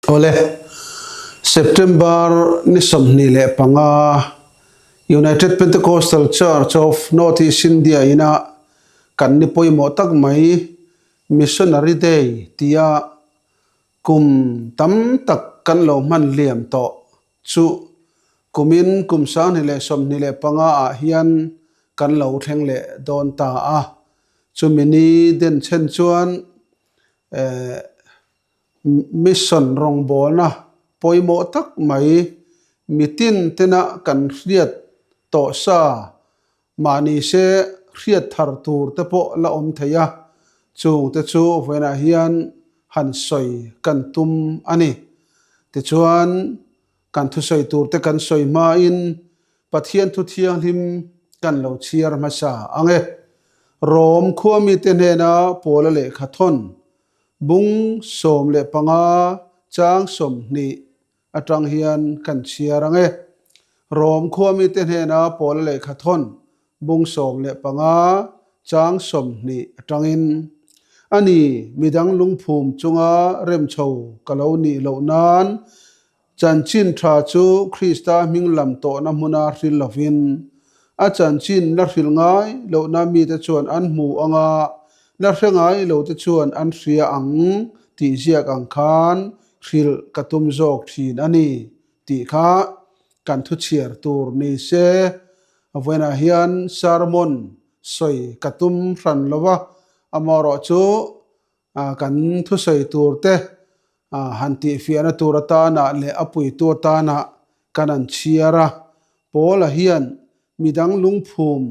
Awle, September ni 25 United Pentecostal Church of North East India ina kan ni pawimawh tak mai Missionary Day tia kum tam tak kan lo hman hliam tawh chu kumin kum 2025 ah hian kan lo thleng leh dawn ta a. Chumi ni denchhen chuan eh Mission rawngbawlna pawimawh tak mai mitin tena kan hriat tawh sa mahni se hriat thar tur te pawh la awm thei a, chung te chu vawiinah hian han sawi kan tum a ni. Tichuan, kan thusawi tur te kan sawi hmain Pathian thu thianghlim kan lo chhiar hmasa ang e. Rom khua mite hnena Paula lehkha thawn Bung 15 chang 20 atang hian kan chhiar ang e. Rom khua mite hnena Paula lehkha thawn bung 15 chang 20 atangin, A ni, midang lungphum chunga remchho ka lo nih loh nan Chanchin tha chu Krista hming lam tawhna hmuna hril lovin, a chanchin la hril ngai lohna mite chuan an hmu ang a, la hre ngai lote chuan an hria ang tih ziak ang khan hrilh ka tum zawk thin a ni tih kha kan thu chhiar tur ni se. Vawiinah hian sermon sawi ka tum hran lo va, amaherawhchu Kan thusawi tur te han tihfiahna tur atana leh a puitu atana kan an chhiar a, Paula hian midang lungphum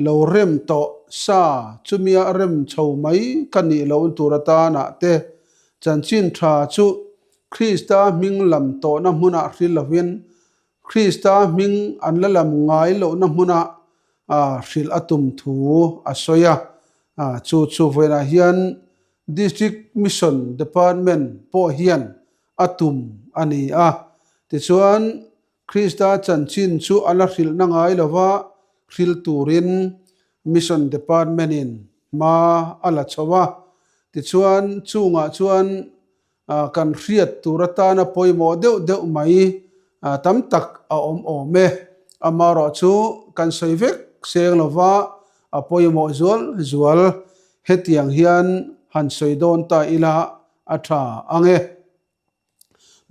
lo rem tawh sa chumia rem chho mai ka nih lohna tur atana te chanchin tha chu Krista hming lam tawhna hmunah hril lovin Krista hming an la lam ngai lohna hmuna hrilh a tum thu a sawi a. Chu chu vawiinah hian District Mission Department pawh hian a tum a ni a. Tichuan, Krista chanchin chu a la hrilhna ngai lova hril turin Mission Department-in hma a la chho a. Tichuan, chungah chuan Kan hriat tur atana pawimawh deuh deuh mai tam tak a awm awm e. Amaherawh chu kan sawi vek seng lova a pawimawh zual zual hetiang hian han sawi dawn ta ila a tha ang e.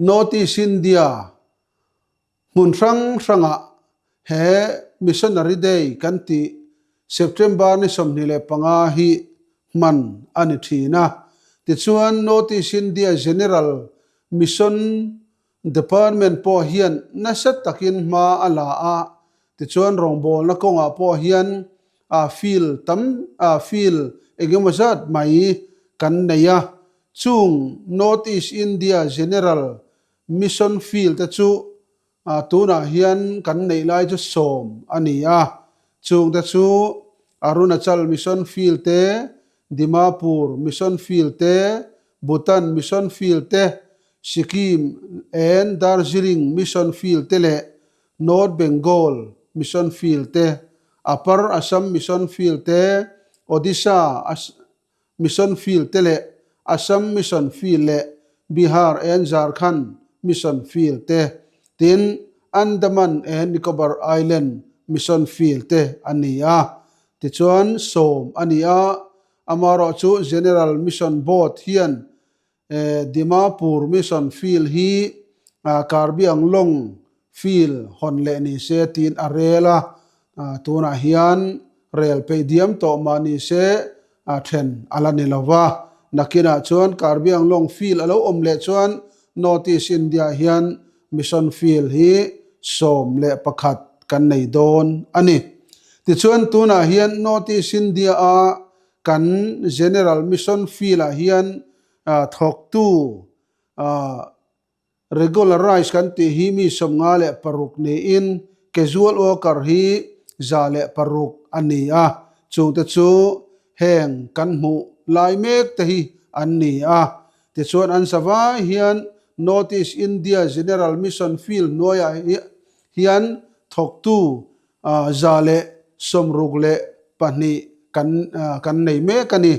North East India Hmun hrang hrangah he Missionary Day kan tih September ni 25 hi hman a ni thin a. Tichuan North East India General Mission Department pawh hian nasa takin hma a la a, tichuan rawngbawlna kawngah pawh hian a field tam a field engemaw zat mai kan nei a. Chung North East India General Mission field te chu tunah hian kan neih lai chu 10 a ni a, chung te chu Arunachal Mission Field te, Dimapur Mission Field te, Bhutan Mission Field te, Sikkim and Darjeeling Mission Field te leh North Bengal Mission Field te, Upper Assam Mission Field te, Odisha Mission Field te leh Assam Mission Field leh Bihar and Jharkhand Mission Field te, tin Andaman and Nicobar Island Mission Field te a ni a. Tichuan 10 a ni a, amaherawhchu General Mission Board hian Dimapur Mission Field hi Karbi Anglong Field hawn leh ni se tiin a rel a, tunah hian rel peih diam tawh mah ni se then a la ni lo va. Nakinah chuan Karbi Anglong Field a lo awm leh chuan North East India hian Mission Field hi 11 kan nei dawn a ni. Tichuan tunah hian North East India a Kan General Mission Field-ah hian thawktu regularize kan tih hi mi 56 niin casual worker hi 106 a ni a, chungte chu heng kan hmuh lai mek te hi an ni a. Tichuan an zavai hian North East India General Mission Field hnuaiah hian thawktu 162 kan kan nei mek a ni.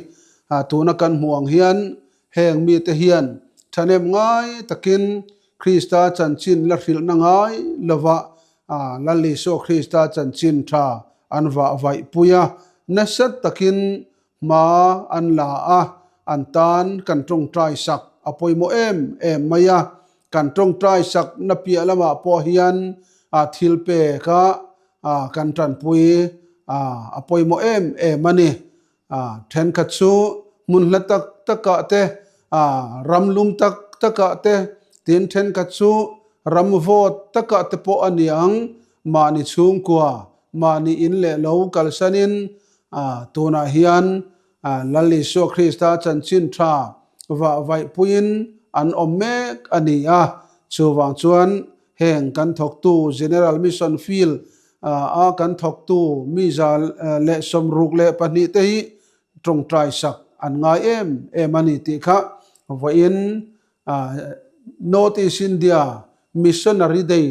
Tuna kan hmuh ang hian heng mite hian Thahnem ngai takin Krista chanchin la hrilhna ngai lova Lal Isua Krista chanchin tha an vah vaih pui a, nasat takin hma an la a, an tan kan tawngtai sak a pawimawh em em mai a. Kan tawngtai sak na piah lamah pawh hian thil pek a kan tanpui a pawimawh em em a ni. Thenkhat chu hmun hla tak takah te, ram lum tak takah te, tin thenkhat chu ram vawt takah te pawh a ni ang. Mahni chhungkua, mahni in leh lo kalsanin tunah hian Lal Isua Krista chanchin tha vah vaihpuiin an awm mek a ni a. Chuvang chuan Heng kan thawktu General Mission Field a kan thawktu mi 162 te hi tawngtai sak an ngai em em a ni tih kha vawiin North East India Missionary Day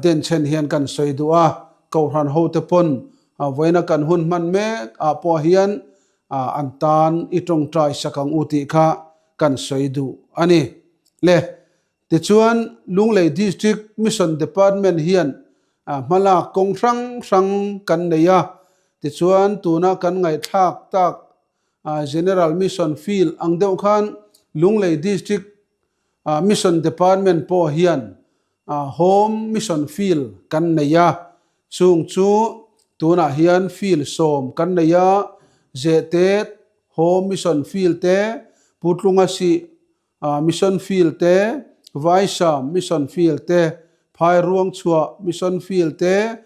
denchhen hian kan sawi duh a, Kohhran hote pawn vawiina kan hun hman mek ah pawh hian an tan i tawngtai sak ang u tih kha kan sawi duh a ni. Le. Tichuan, Lunglei District Mission Department hian hmalak kawng hrang hrang kan nei a. Tichuan, tuna kan ngaihthlak tak General Mission Field ang deuh khan Lunglei District Mission Department pawh hian Home Mission Field kan nei a. Chung chu tunah hian field 10 kan nei a, Zehtet Home Mission Field te, Putlunga Sih Mission Field te, Vaisam Mission Field te, Phairuangchhuah Mission Field te,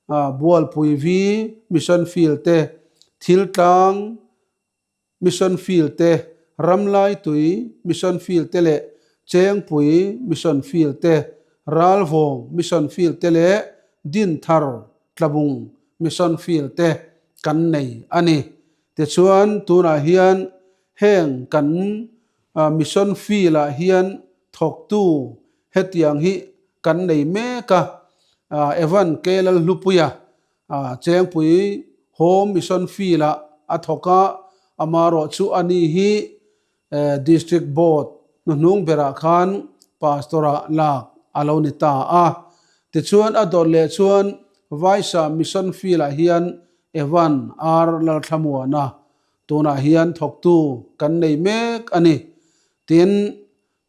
Bualpui Vi Mission Field te, Thiltlang Mission Field te, Ramlaitui Mission Field te leh Chengpui Mission Field te, Ralvawng Mission Field te leh Dinthar Tlabung Mission Field te kan nei a ni. Tichuan tunah hian Heng kan mission field ah hian thawktu hetiang hi kan nei mek a, Evan K. Lalhlupuia Chengpui Home Mission Field ah a thawk a, amarawh chu a ni hi District Board hnuhnung berah khan Pastor ah lak a lo ni ta a. Tichuan a dawt leh chuan Vaisa Mission Field ah hian Evan R. Lalthlamuana Tunah hian thawktu kan nei mek a ni. Tin,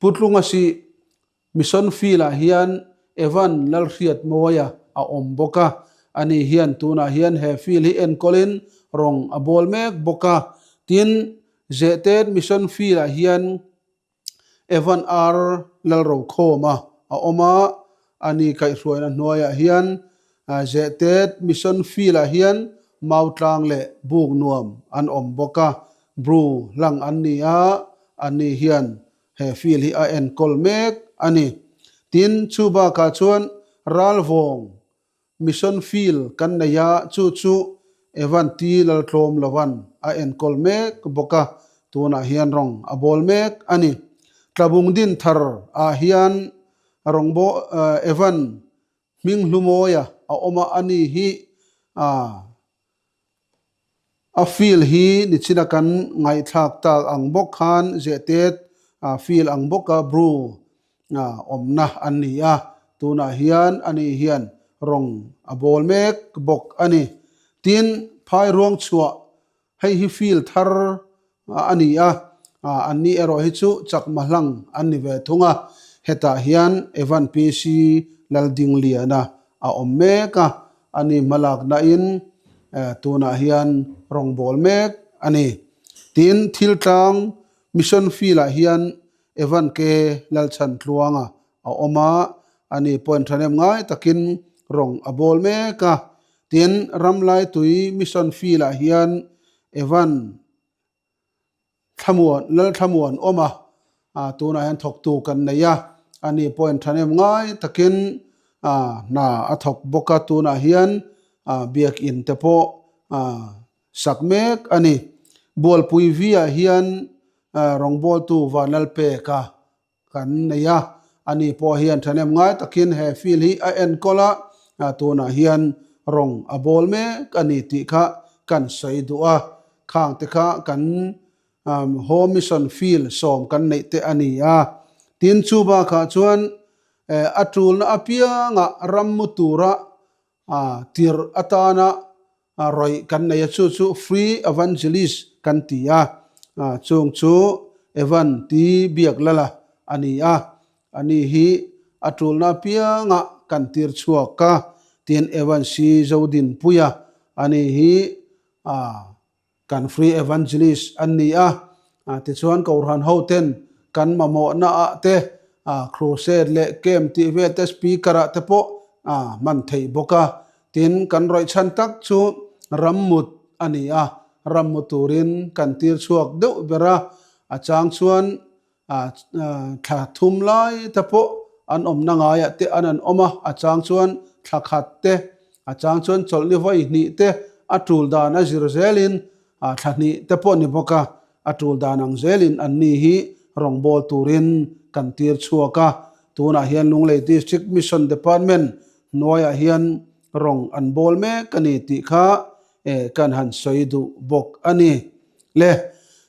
Putlunga sih Mission Field-ah hian Evan Lalhriatmawia a awm bawk a. Ani hian tunah hian he field hi enkawlin rawng a bawl mek bawk a. Tin, Zehtet Mission Field-ah hian Evan R. Lalrokhawma a awm a, ani kaihhruaina hnuaiah hian Zehtet Mission Field-ah hian Mautlang leh Buk nuam an awm bawk a, Bru hlang an ni a, ani hian he field hi a enkawl mek a ni. Tin, chu bakah chuan Ralvawng Mission Field kan nei a, chu chu Evan T. Laltlawm Lovan a enkawl mek bawk a, tunah hian rawng a bawl mek a ni. Tlabung din thar ah hian rawng Evan hming hlumawia a awm a, ani hi A field hi nichina kan ngaihthlak tak ang bawk khan Zehtet field ang bawka Bru awmna an ni a, tunah hian ani hian rawng a bawl mek bawk a ni. Tin, Phairuang chhuah hei hi field thar a ni a, anni erawh hi chu chakma hlang an ni ve thung a, hetah hian Evan PC Laldingliana a awm mek a, ani hmalakna in tunah hian rawngbâwl mek a ni. Tin, Thiltlang Mission Field-ah hian Evan K Lalchhantluanga a awm a, ani pawhin thahnem ngai takin rawng a bawl mek a. Tin, Ramlaitui Mission Field-ah hian Evan Thlamuan, Lalthlamuan awm a, tunah hian thawktu kan nei a, ani pawhin thahnem ngai takin hna a thawk bawk a, tunah hian biakin te pawh sak mek a ni. Bualpui V-ah hian rawngbawltu Vanlalpeka kan nei a, ani pawh hian thahnem ngai takin he field hi a enkawl a, tunah hian rawng a bawl mek a ni tih kha kan sawi duh a, khang te kha kan Home Mission Field 10 kan neih te a ni a. Tin, chu bakah chuan a tulna apianga rammu tura tirh atana rawih kan nei a, chu chu Free Evangelist kan ti a, chung chu Evan ti biak lala a ni a, ani hi a tulna apianga kan tir chhuak a, tin Evan si Zodinpuia ani hi Kan Free Evangelist an ni a, tichuan Kohhran hoten kan mamawhna ah te Crusade leh Camp tih vel te Speaker ah te pawh hman theih bawk a. Tin, kan rawih chhan tak chu rammut a ni a, rammu turin kan tir chhuak deuh ber a, a chang chuan Thla thum lai te pawh an awmna ngaiah te an an awm a, a chang chuan thla khat te, a chang chuan chawlhni vawi hnih te a tul dan a zir zelin thla hnih te pawh ni bawk a, a tul dan ang zelin anni hi rawngbâwl turin kan tir chhuak a. Tunah hian Lunglei District Mission Department hnuaiah hian rawng an bawl mek a ni tih kha kan han sawi duh bawk a ni. Le,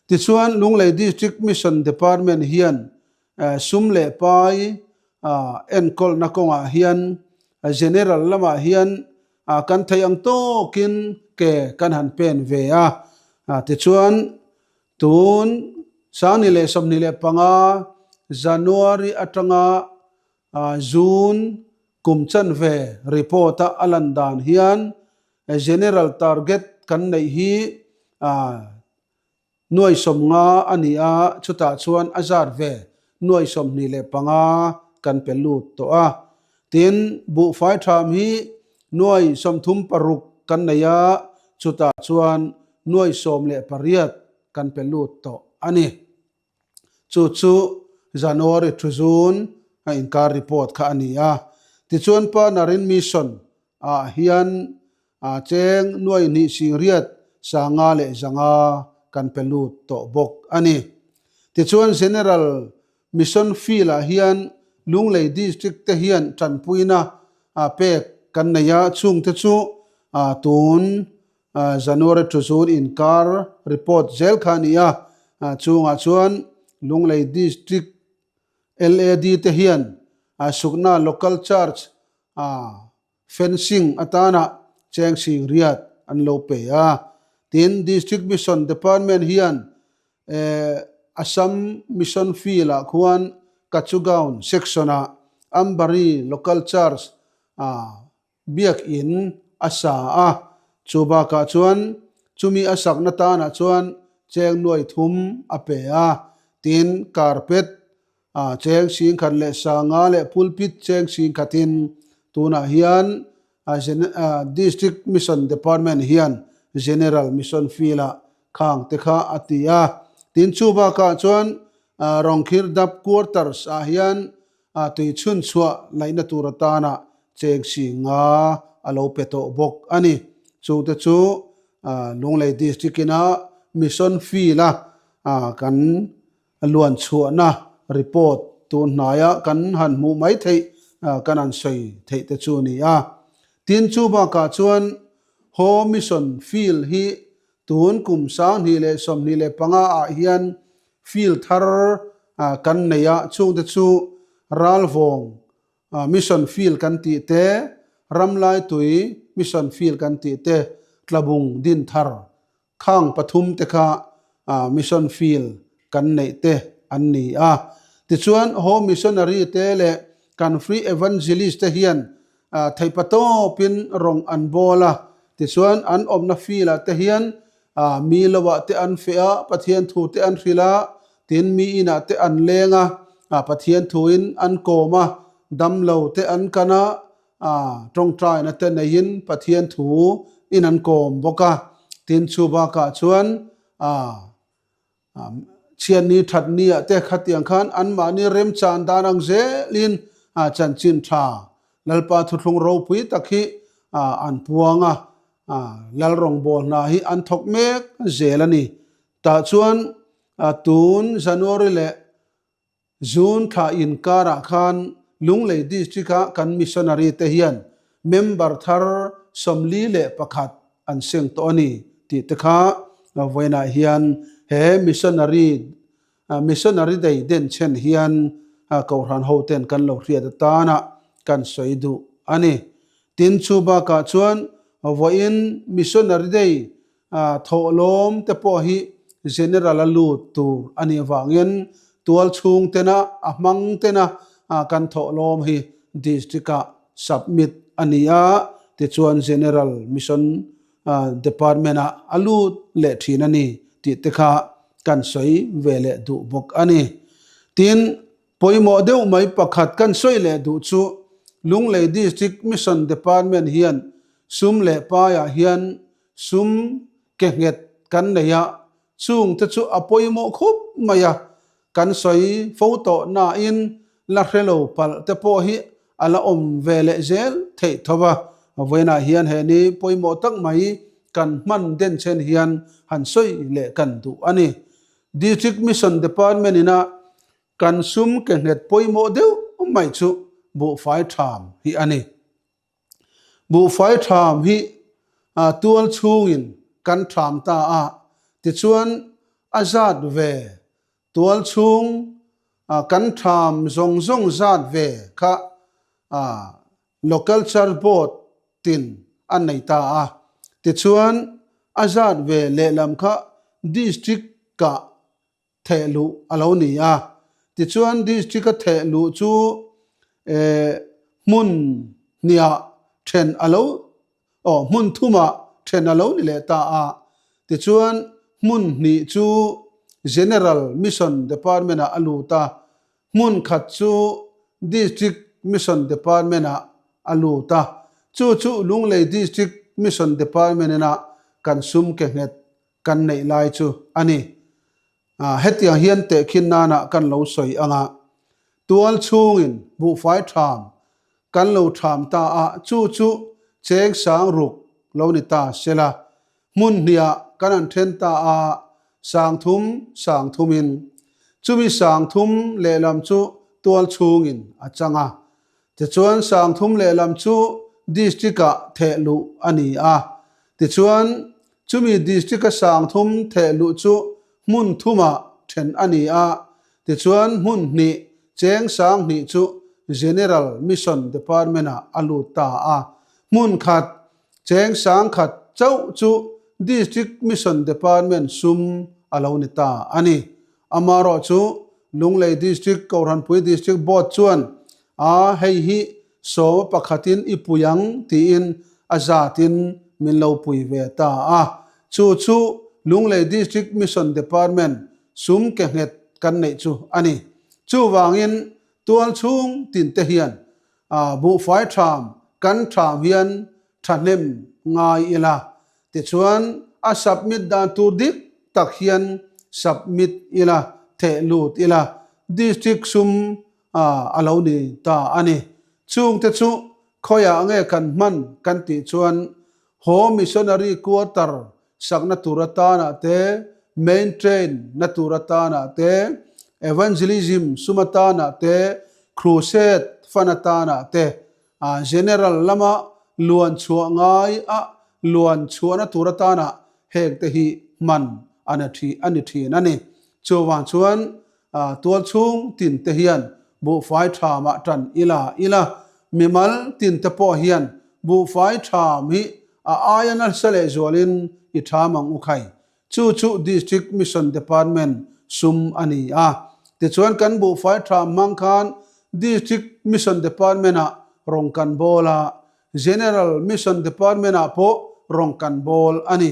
tichuan Lunglei District Mission Department hian sum leh pai enkawlna kawngah hian General lamah hian kan theih ang tawkin ke kan han pen ve a. Tichuan tun 2025 January atanga June kum chanve report-a a lan dan hian General target kan neih hi nuai 50 a ni a, chutah chuan a zat ve nuai 25 kan pe lut tawh a. Tin, buhfai tham hi nuai 36 kan nei a, chutah chuan nuai 18 kan pe lut tawh a ni. Chu chu January to June a inkar report kha a ni a. Tichuan Panarin Mission ah hian cheng nuai hnih singriat sanga leh zanga kan pe lut tawh bawk a ni. Tichuan General Mission Field ah hian Lunglei District te hian tanpuina pek kan nei a, chungte chu tun January to June inkar report zel kha a ni a, chungah chuan Lunglei District LAD te hian Sukna Local Church fencing atana cheng sing riat an lo pe a. Tin, District Mission Department hian Assam Mission Field-ah khuan Kachugaon Section-ah Ambari Local Church Biakinn a sa a, chu bakah chuan chumi a sakna tanah chuan cheng nuai thum a pe a, tin carpet a cheng singkhat leh sanga leh pulpit cheng singkhatin tunah hian District Mission Department hian General Mission Field-ah khang te kha a ti a, tin chu bakah chuan Rongkhir Dap Quarters ah hian A tui chhun chhuah laihna tur atana cheng si nga a lo pe tawh bawk a ni. Chungte chu Lunglei District ina Mission Field a kan luan chhuahna report tun hnaia kan han hmuh mai theih kan han sawi theih te chu a ni a. Tin chu bakah chuan Home Mission Field hi tun kum 2025 ah hian Field thar kan nei a, chungte chu Ralvawng Mission Field kan tih te, Ramlaitui Mission Field kan tih te, Tlabung Dinthar khang pathum te kha Mission Field kan neih te an ni a. Tichuan Home Missionary te leh kan Free Evangelist te hian theihpatawpin rawng an bawl a, tichuan an awmna field ah te hian A, mi loah te an feh a, Pathian thu te an hrilh a, tin mi inah te an leng a, a, Pathian thuin an kawm a, damlo te an kan a, a, tawngtaina te neiin Pathian thu in an kawm bawk a, tin chu bakah chuan, a, chhiatni thatni ah te khatiang khan anmahni remchan dan ang zelin a, chanchin tha Lalpa thuthlung ropui tak hi, a, an puang a, Lal rawngbâwl hna hi an thawk mek zel a ni. Tah chuan tun January leh June thla inkarah khan Lunglei District-a kan missionary te hian member thar 41 an seng tawh a ni tih te kha vawiinah hian he missionary missionary day denchhen hian Kohhran hoten kan lo hriat atana kan sawi duh a ni. Tin, chu bakah chuan vawiin Missionary Day thawhlawm te pawh hi General a lut tur a nih avangin tual chhung tena a hmang tena kan thawhlawm hi District-ah submit a ni a, tichuan General Mission Department-ah a lut leh thin a ni tih te kha kan sawi ve leh duh bawk a ni. Tin, pawimawh deuh mai pakhat kan sawi leh duh chu Lunglei District Mission Department hian sum leh paiah hian sum ke nghet kan nei a, chung te chu a pawimawh khup mai a, kan sawi fo tawh nain la hre lo palh te pawh hi a la awm ve leh zel theih tho a, vawiinah hian he ni pawimawh tak mai kan hman den chen hian han sawi leh kan duh a ni. District Mission Department ina kan sum ke nghet pawimawh deuh mai chu buhfai tham hi a ni. Buhfai tham hi tual chhungin kan tham ta a, tichuan a zat ve tual chhung kan tham zawng zawng zat ve kha Local Church Board tin a nei ta a, tichuan a zat ve lehlam kha District-ah theh luh a lo ni a. Tichuan District-a theh luh chu hmun hniah then a lo aw hmun thumah then a lo ni leh ta a. Tichuan hmun hnih chu General Mission Department-ah a lut a, hmun khat chu District Mission Department-ah a lut a. Chu chu Lunglei District Mission Department-ina kan sum ke nghet kan neih lai chu a ni. Hetiang hian tehkhin nana kan lo sawi ang a, tual chhungin buhfai tham kan lo tham ta a, chu chu cheng sang ruk lo ni ta sela, hmun hniah kan han then ta a, sang thum sang thumin, chumi sang thum lehlam chu tual chhungin a chang a. Tichuan sang thum lehlam chu district-ah theh luh a ni a, tichuan Chumi district-a sangthum theh luh chu hmun thumah then a ni a, tichuan hmun hnih cheng sang hnih chu General Mission Department-ah a lut ta a, hmun khat cheng sang khat chauh chu District Mission Department sum a lo ni ta a ni. Amaherawh chu Lunglei District Kohhranpui District Board chuan a hei hi Sawma pakhatin i pui ang tiin a zatin min lo pui ve ta a. Chu chu Lunglei District Mission Department sum ke nghet kan neih chu a ni. Chuvangin tual chhung tinte hian buhfai tham kan tham hian thahnem ngai ila. Tichuan a submit dan tur dik tak hian submit ila, theh lut ila. District sum a lo ni ta a ni. Chungte chu khawiah nge kan hman kan tih chuan haw missionary quarter sakna tur atanah te, main train na tur atanah te, evangelism sum atanah te, crusade fund atanah te, general lama luan chhuah ngai a luan chhuahna tur atanah hengte hi hman a ni thin a ni. Chuvang chuan Tual chhung tin te hian buhfai thamah tan ila ila, mimal tin te pawh hian buhfai tham hi a aia nasa leh zualin i tham ang u khai. Chu chu District Mission Department sum a ni a. Tichuan kan buhfai tham hmang khan District Mission Department-ah rawng kan bawl a, General Mission Department-ah pawh rawng kan bawl a ni.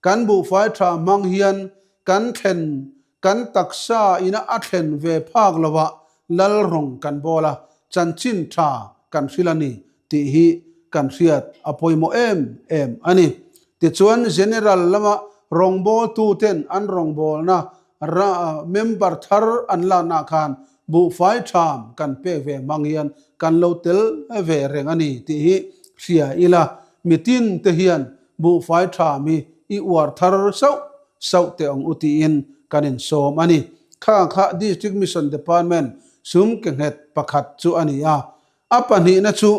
Kan buhfai tha hmang hian kan thlen Kan taksa ina a thlen ve phak lovah lal rawng kan bawl a, chanchin tha kan hrilh a ni tih hi kan hriat a pawimawh em em a ni. Tichuan General lama rawngbawltuten an rawngbawlna member thar an laknaah khan buhfai tham kan pek ve hmang hian kan lo tel ve reng a ni tih hi hria ila, mitin te hian buhfai tham hi i uar thar sauh sauh teh ang u tiin kan insawm a ni. Kha kha District Mission Department sum ke nghet pakhat chu a ni a, a pahnihna chu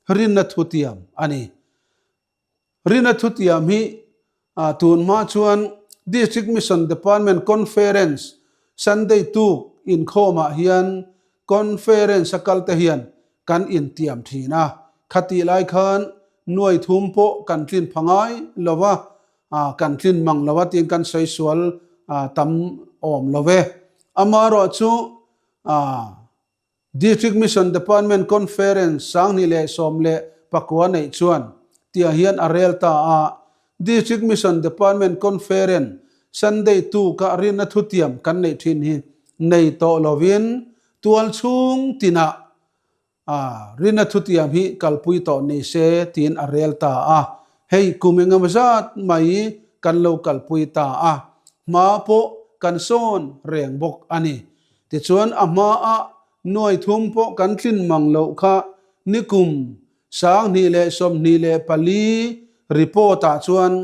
rinna thutiam a ni. Rinna thutiam hi tun hma chuan District Mission Department Conference Sunday tuk inkhawmah hian Conference a kal te hian kan intiam thin a, khatih lai khan nuai thum pawh kan tlin pha ngai lo va, kan tlin mang lo a tiin kan sawi sual tam awm lo ve. Amaherawh chu District Mission Department Conference 2019 neih chuan tiang hian a rel ta a, District Mission Department Conference Sunday tuka rinna thutiam kan neih thin hi nei tawh lovin tual chhung tinah rinna thutiam hi kalpui tawh ni se tiin a rel ta a, hei kum engemaw zat mai kan lo kalpui ta a, hma pawh kan sawn reng bawk a ni. Tichuan a hmaah nuai thum pawh kan tlin mang loh kha nikum 2024 report-ah chuan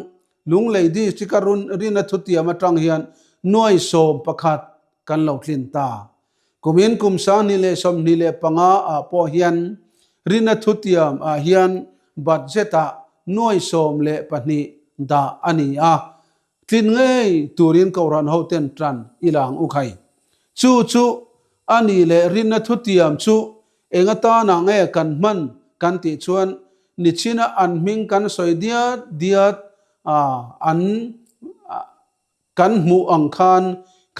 Lunglei District-a rina thutiam atang hian nuai 11 kan lo tlin ta. Kumin kum 2025 ah pawh hian rina thutiam ah hian budget ah nuai 12 dah a ni a, tlin ngei turin Kohhran hoten tan i lang u khai. Chu chu a ni leh rinna thutiam chu eng atana nge kan hman kan tih chuan nichina an hming kan sawi diat diat a an kan hmuh ang khan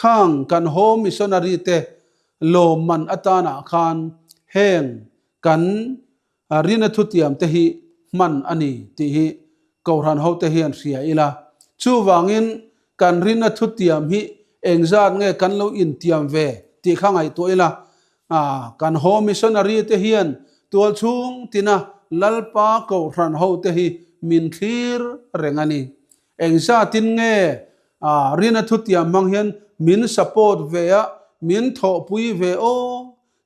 khang kan home missionary te lawmman atana khan heng kan Rina thutiam te hi hman a ni tih hi Kohhran hote hian hria ila. Chuvangin kan Rina thutiam hi engzat nge kan lo intiam ve tih kha ngaihtuah ila. Kan Home Missionary te hian tual chhung tina Lalpa Kohhran hote hi min thlir reng a ni. Engzatin nge Rina thutiam hmang hian min support ve a, min thawhpui ve aw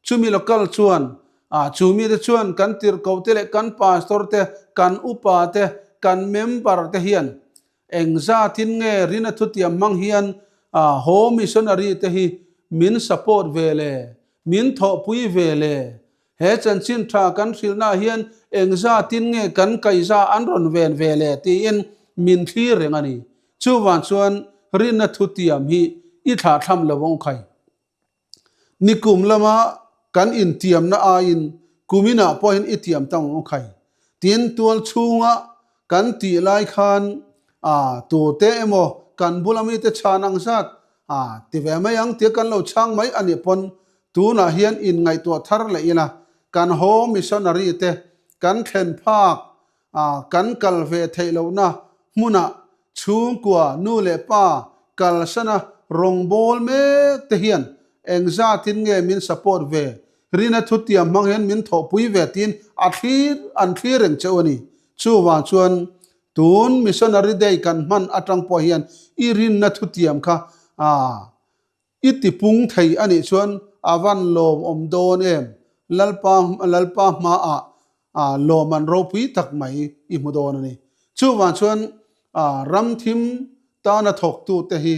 Chumi local chuan, ah, chu mite chuan kan tirhkoh te leh kan pastor te, kan upa te, kan member te hian engzatin nge rina thutiam hmang hian, ah, home missionary te hi min support ve le, min thawhpui ve le, he chanchin tha kan hrilhnaah hian engzatin nge kan kaiza an rawn ven ve le tiin min thlir reng a ni. Chuvang chuan rina thutiam hi i thlahthlam lo ang khai. Nikum lama kan intiamna aiin kuminah pawhin i tiam ta ang khai. Tin, tual chhunga kan tih lai khan tute emaw kan bula mite chhan ang zat ti ve mai ang tia kan lo chhang mai a nih pawn tunah hian inngaihtuah thar leh ila kan home missionary te kan thlen phak kan kal ve theih lohna hmunah Chhungkua nu leh pa kalsana rawngbâwl mek te hian engzatin nge min support ve, rina thutiam hmang hian min thawhpui ve tiin a thlir an thlir reng cheu a ni. Chuvang chuan tun Missionary Day kan hman atang pawh hian i rinna thutiam kha I tipung thei a nih chuan a van lawmawm dawn em? Lalpa Lalpa hmaah lawman ropui tak mai i hmu dawn a ni. Chuvang chuan ramthim tana thawktute hi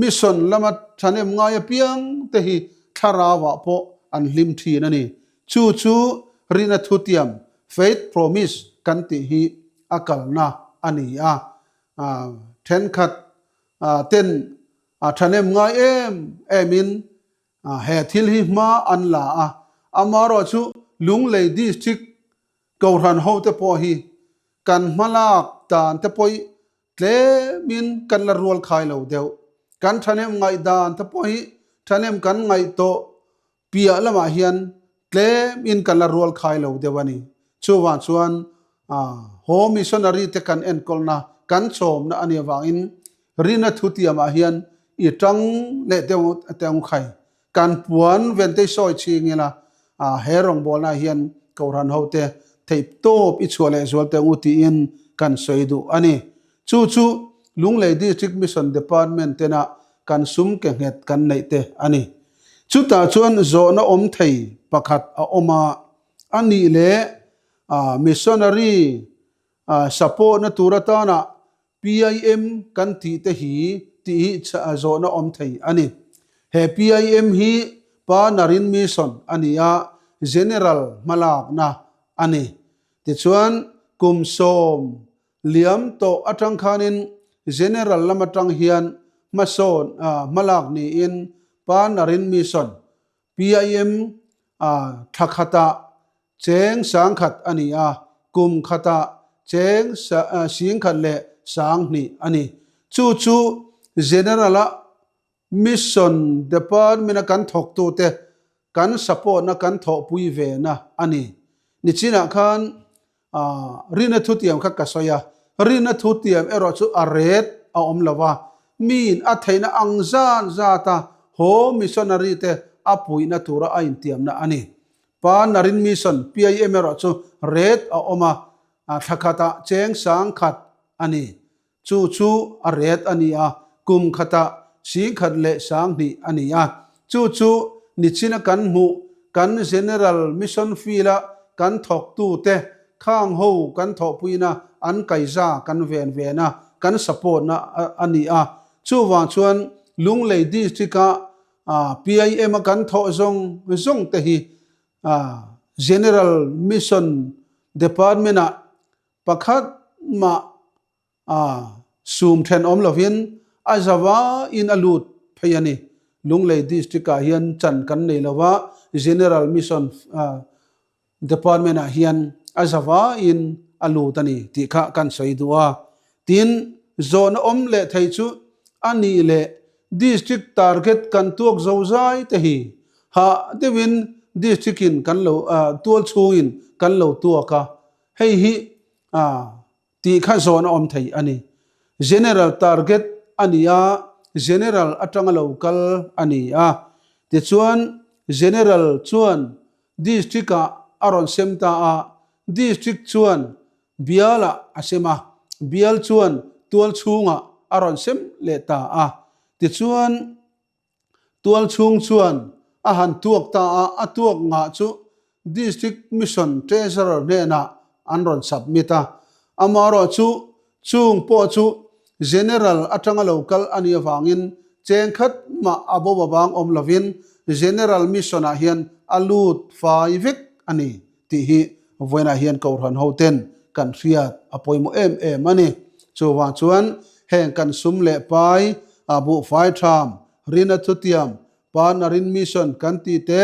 mission lama thahnem ngai apiang te hi thlarauah pawh an hlim thin a ni. Chu chu rina thutiam, faith promise, kan tih hi a kalna a ni a. Thenkhat ten thahnem ngai em em in he thil hi hma an la a, amaherawh chu Lunglei District Kohhran ho te pawh hi kan hmalak dan te pawh hi tlem in kan la rual khai lo deuh. Kan thahnem ngaih dan te pawh hi thahnem kan ngaih tawh Piah lamah hian tlem in kan la rual khai lo deuh a ni. Chuvang chuan Home Missionary te kan enkawlna, kan chawmna a nih avangin Rina thutiamah hian i tang leh deuh teh ang khai. Kan puan ventei sawi ching ila he rawngbawlnaah hian Kohhran hote theih tawp i chhuah leh zual teh ang u tiin kan sawi duh a ni. Chu chu Lunglei District Mission Department tena kan sum ke nghet kan neih te a ni. Chutah chuan zawhna awm thei pakhat a awm a, a nih leh missionary support-na tur atana PIM kan tih te hi tih hi zawhna awm thei a ni. He PIM hi Pa Narin Mission a ni a, General hmalakna a ni. Tichuan kum 10 Liam tawh atang khanin General lam atang hian hmasawn hmalak niin Pa Narin Mission. PIM thla khatah cheng 10,000 a ni a, kum khatah cheng 1,200 a ni. Chu chu General-a Mission Department-a kan thawktute kan support-na kan thawhpui ve na a ni. Nichinah khan Rina thutiam kha ka sawi a, Rina thutiam erawh chu a ret a awm lo va, miin a theihna ang zat zata haw missionary te a puihna tura a intiamna a ni. Pa Narin Mission, PIM, erawh chu ret a awm a, thla khatah cheng 1,000 a ni. Chu chu a ret a ni a, kum khatah 1,200 a ni a. Chu chu nichina kan hmuh kan General Mission Field-a kan thawktute khang ho kan thawhpuina an kaiza kan ven vena kan support-na a ni a. Chuvang chuan Lunglei District-a PIM-a kan thawh zawng zawng te hi General Mission Department-ah Pakhat mah a sum thenawm lovin a zavain a lut phei a ni. Lunglei District ah hian chan kan nei lova, General Mission Department ah hian a zavain a lut a ni tih kha kan sawi duh a. Tin, zawhna awm leh thei chu a nih leh District target kan tuak zo zai te hi hah deuhin District in kan lo tual chhungin kan lo tuak a, Hei hi tih kha zawn a awm thei a ni. General target a ni a, General atanga lo kal a ni a. Tichuan General chuan District-ah a rawn sem ta a, District chuan Bial-ah a sem a, Bial chuan tual chhungah a rawn sem leh ta a. Tichuan. Tual chhung chuan a han tuak ta a, a tuak ngah chu District Mission Treasurer hnenah an rawn submit a. Amaherawh chu chung pawh chu General atanga lo kal a nih avangin cheng khat mah a bo avang awm lovin General Mission ah hian a lut fai vek a ni tih hi vawiinah hian Kohhran hoten kan hriat a pawimawh em em a ni. Chuvang chuan heng kan sum leh pai, buhfai tham, rina thutiam, Partner in Mission kan tih te,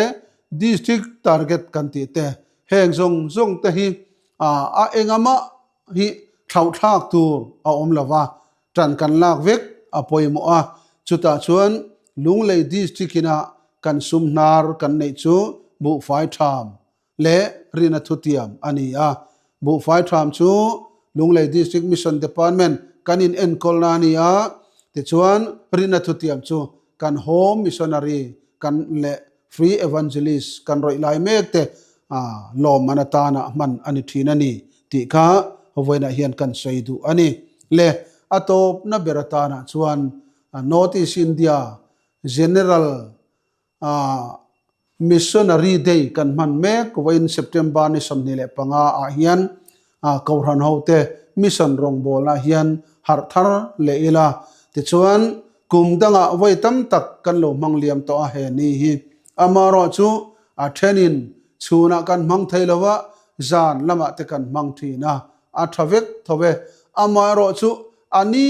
District Target kan tih te, heng zawng zawng te hi a engamah hi thlauhthlak tur a awm lo va, ṭan kan lak vek a pawimawh a. Chutah chuan Lunglei District ina kan sum hnar kan neih chu buhfai ṭham leh rina thutiam a ni a. Buhfai ṭham chu Lunglei District Mission Department kan in enkawlna a ni a, tichuan rina thutiam chu kan Home Missionary kan leh Free Evangelist kan rawih lai mek te lawmman atana hman a ni thin a ni tih kha vawiinah hian kan sawi duh a ni. Le a tawpna ber atanah chuan North East India General Missionary Day kan hman mek vawiin September ni 25 ah hian Kohhran hote mission rawngbawlna hian harh thar leh ila. Tichuan, kum dangah vawi tam tak kan lo hmang liam tawh a he ni hi. Amaherawh chu a thenin chhunah kan hmang thei lo va, zan lamah te kan hmang thin a, a tha vek tho e. Amaherawh chu a ni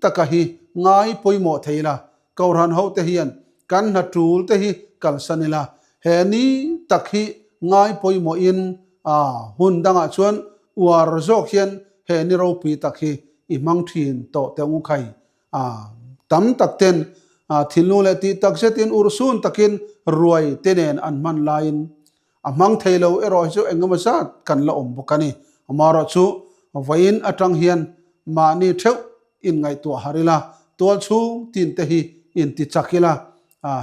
taka hi ngai pawimawh thei ila. Kohhran hote hian kan hna tul te hi kalsan ila, he ni tak hi ngai pawimawhin a hun dangah chuan uar zawk hian he ni ropui tak hi i hmang thin tawh teh ngu khai. A tam tak ten thinlung leh tih tak zetin urhsun takin ruai te nen an hman laiin a hmang thei lo erawh hi chu engemaw zat kan la awm bawk a ni. Amaherawh chu vawiin atang hian mahni theuh inngaihtuah har ila, tual chhung tin te hi inti chak ila,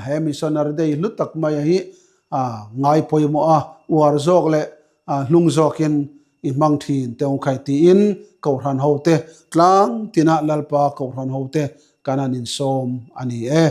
he missionary day hlu tak mai hi ngai pawimawh a, uar zawk leh hlung zawkin i hmang thin teh u khai tiin Kohhran hote tlang tinah Lalpa Kohhran hote kan han insawm a ni e.